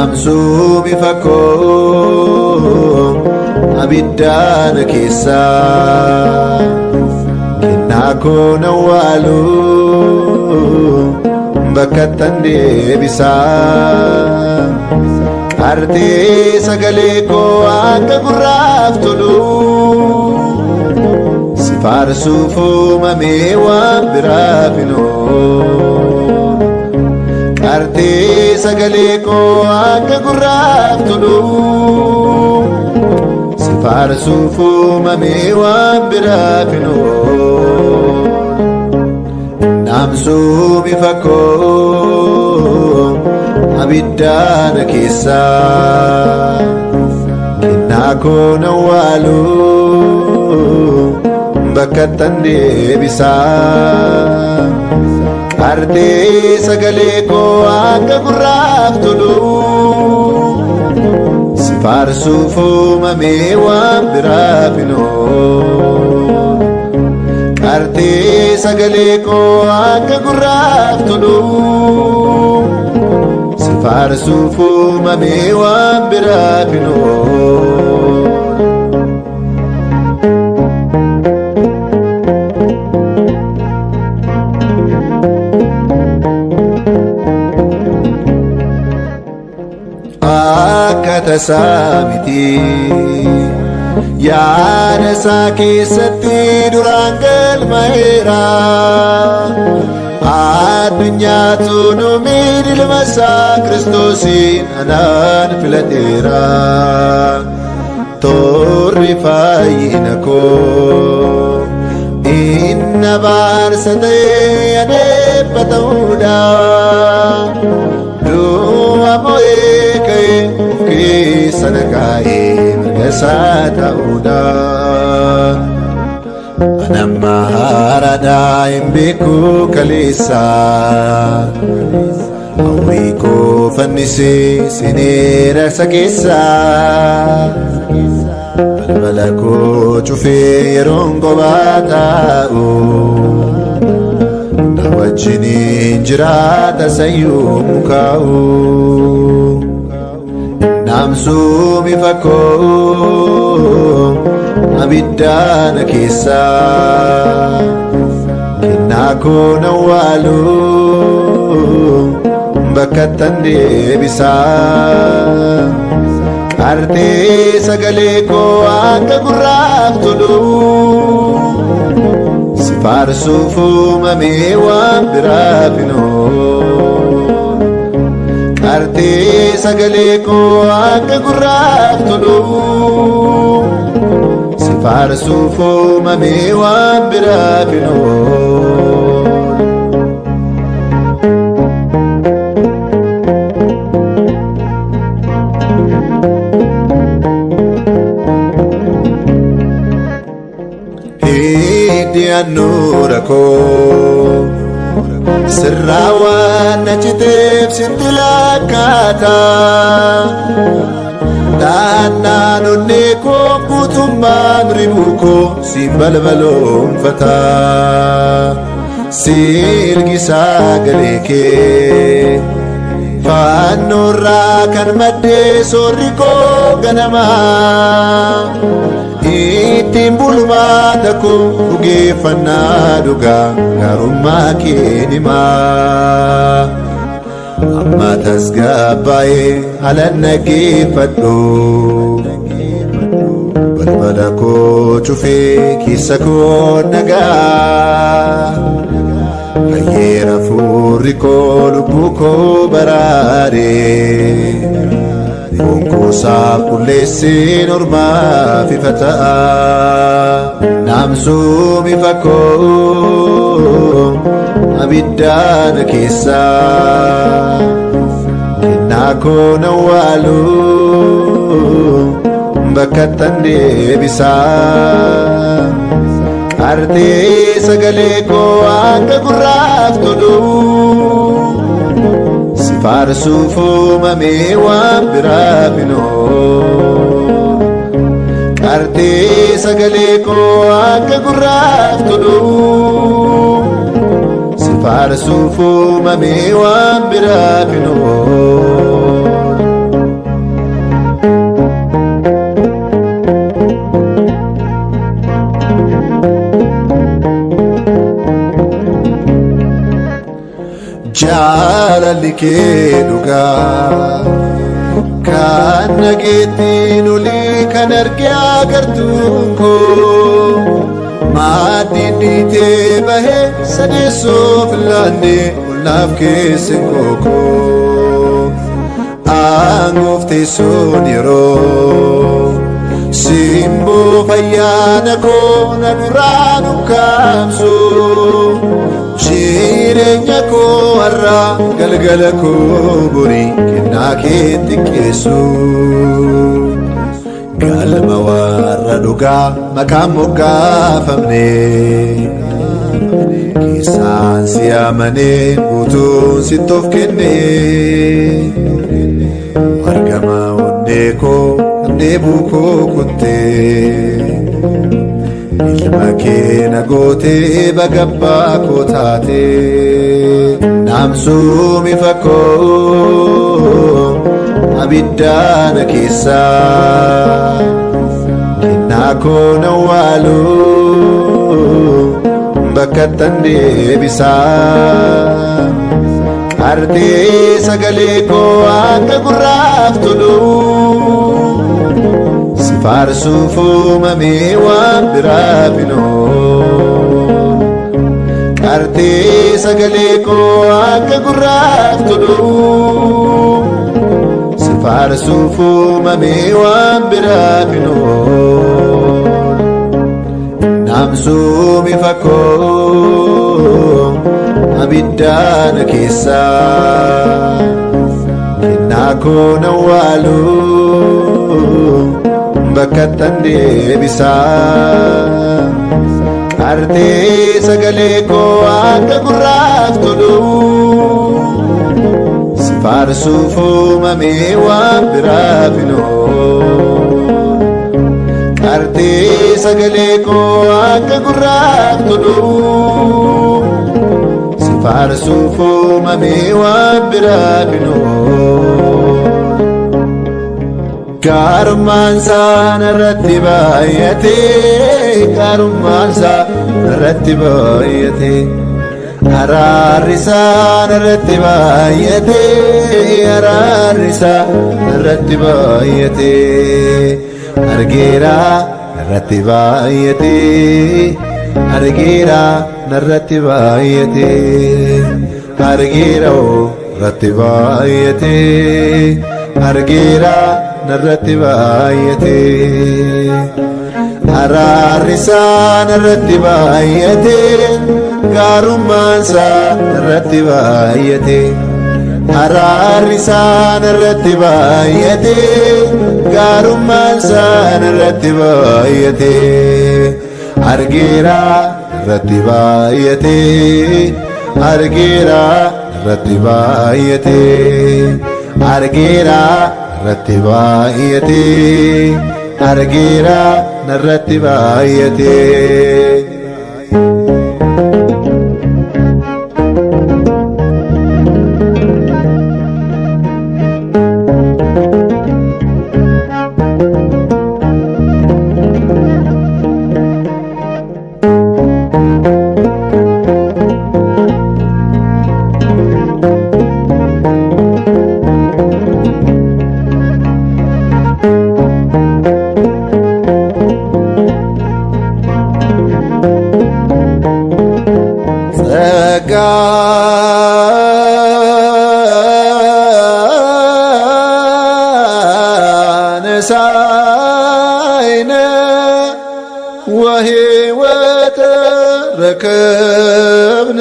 Naamsuu bifa koo abiddaana keessaa kennaa koo nawwaalu bakka tan deebisaa. Qartee sagalee koo akka gurraaf tolu si faarsuuf uumamee waan biraaf hin oolu. Qartee sagalee koo akka gurraaf tolu si faarsuuf uumamee waan biraaf hin oolu. Naamsuu bifa koo abiddaana keessaa kennaa koo nawwaalu bakka tan deebisaa. Qartee sagalee koo akka gurraaf tolu si faarsuuf uumamee waan biraaf hin oolu. Qartee sagalee koo akka gurraaf tolu si faarsuuf uumamee waan biraaf hin oolu. Akka tasaa miti yaada isaa keessatti duraan galmaa'eera. Addunyaatu nu miidhilma isaa Kiristoosiin anaan filateera. Toorri fayyina koo inni abaarsa ta'ee adeemba ta'uudha. Du'a moo'ee ka'ee of keessa na kaa'ee mirga isaa ta'uudha. Ani amma haaraadhaa hin beeku kaleessa. Hawwii koo fannisee seeneera isa keessa. Balbala koo cufee yeroon kophaa taa'u. Na wajjiniin jiraata sayyuu mukaa'u. Naamsuu bifa koo abiddaana keessaa kennaa koo nawwaalu bakka tan deebisaa. Qartee sagalee koo akka gurraaf tolu si faarsuuf uumamee waan biraaf hin oolu. Qartee sagalee koo akka gurraaf tolu si faarsuuf uumamee waan biraaf hin oolu. Hiddi handhuura koo sirraa waan na citeef sitti lakkaata. Taannaan onnee koo guutummaan ribuu koo siin balbaloonfata. Silgi sagalee kee fannoorraa kan maddee soorri koo ganamaa. Ittiin bulmaata koo dhugeeffannaa dhugaa gaarummaa kee himaa. Amma tasgabbaa'ee halan dhaggeeffadhu. Balbala koo cufee keessa koo nagaa. Fayyeera fuurri koo lubbuu koo baraare. Foon koosaaf qulleesseen ormaaf ifa ta'a. Naamsuu bifa koo abiddaana keessaa kennaa koo nawwaalu bakka tan deebisaa. Qartee sagalee koo akka gurraaf tolu si faarsuuf uumamee waan biraaf hin oolu. Qartee sagalee koo akka gurraaf tolu si faarsuuf uumamee waan biraaf hin oolu. Jaalalli kee dhugaa kan nageettiin olii kan arge agartuun koo maaddiin dhiitee bahee sadeessoof laanne olnaaf keesse kookoo aangoof teessoon yeroo simboo fayyaana koo na duraa nukkaamsu jireenya koo har'aa galgala koo borii kennaa kee xiqqeessu. Galma warra dhugaa maqaan moggaafamne keessaan si amanee guutuun sitti of kenne argama onnee koo kan dheebuu koo kuttee ilma kee na gootee bagabbaa koo taatee naamsuumi fakkoo abiddaana keessaa kennaa koo na waaluu bakka tan deebisaa qartee sagalee koo akka gurraaf tolu si faarsuuf uumamee waan biraaf hin oolu. Qartee sagalee koo akka gurraaf tolu si faarsuuf uumamee waan biraaf hin oolu. Naamsuumi fakkoo abiddaana keessaa kennaa koo na waaluu bakka tan deebisaa qartee sagalee koo akka gurraaf tolu si faarsuuf uumamee waan biraaf hin oolu. Qartee sagalee koo akka gurraaf tolu si faarsuuf uumamee waan biraaf hin oolu. Gaarummaan isaa narratti baay'atee gaarummaan isaa narratti baay'atee araarri isaa narratti baay'atee araarri isaa narratti baay'atee argeera narratti baay'atee argeera narratti baay'atee argeera narratti baay'atee argeera narratti baay'atee araarri isaa narratti baay'atee gaarummaan isaa narratti baay'atee araarri isaa narratti baay'atee gaarummaan isaa narratti baay'atee argeera narratti baay'atee argeera narratti baay'atee argeera narratti baay'atee argeera narratti baay'atee. ጸጋ ነሳይነ ወሕይወተ ረከብነ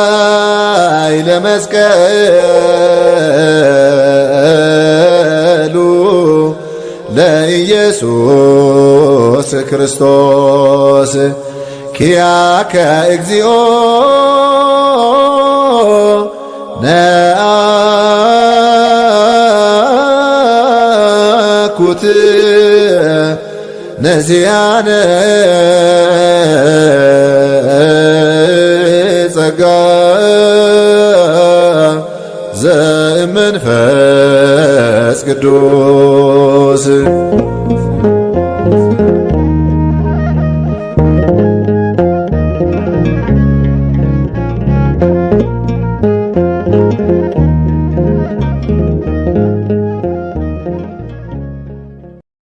በኃይለ መስቀሉ ለኢየሱስ ክርስቶስ ኪያከ እግዚኦ ነአኩት ነዚያነ ጸጋ ዘእመንፈስ ቅዱስ።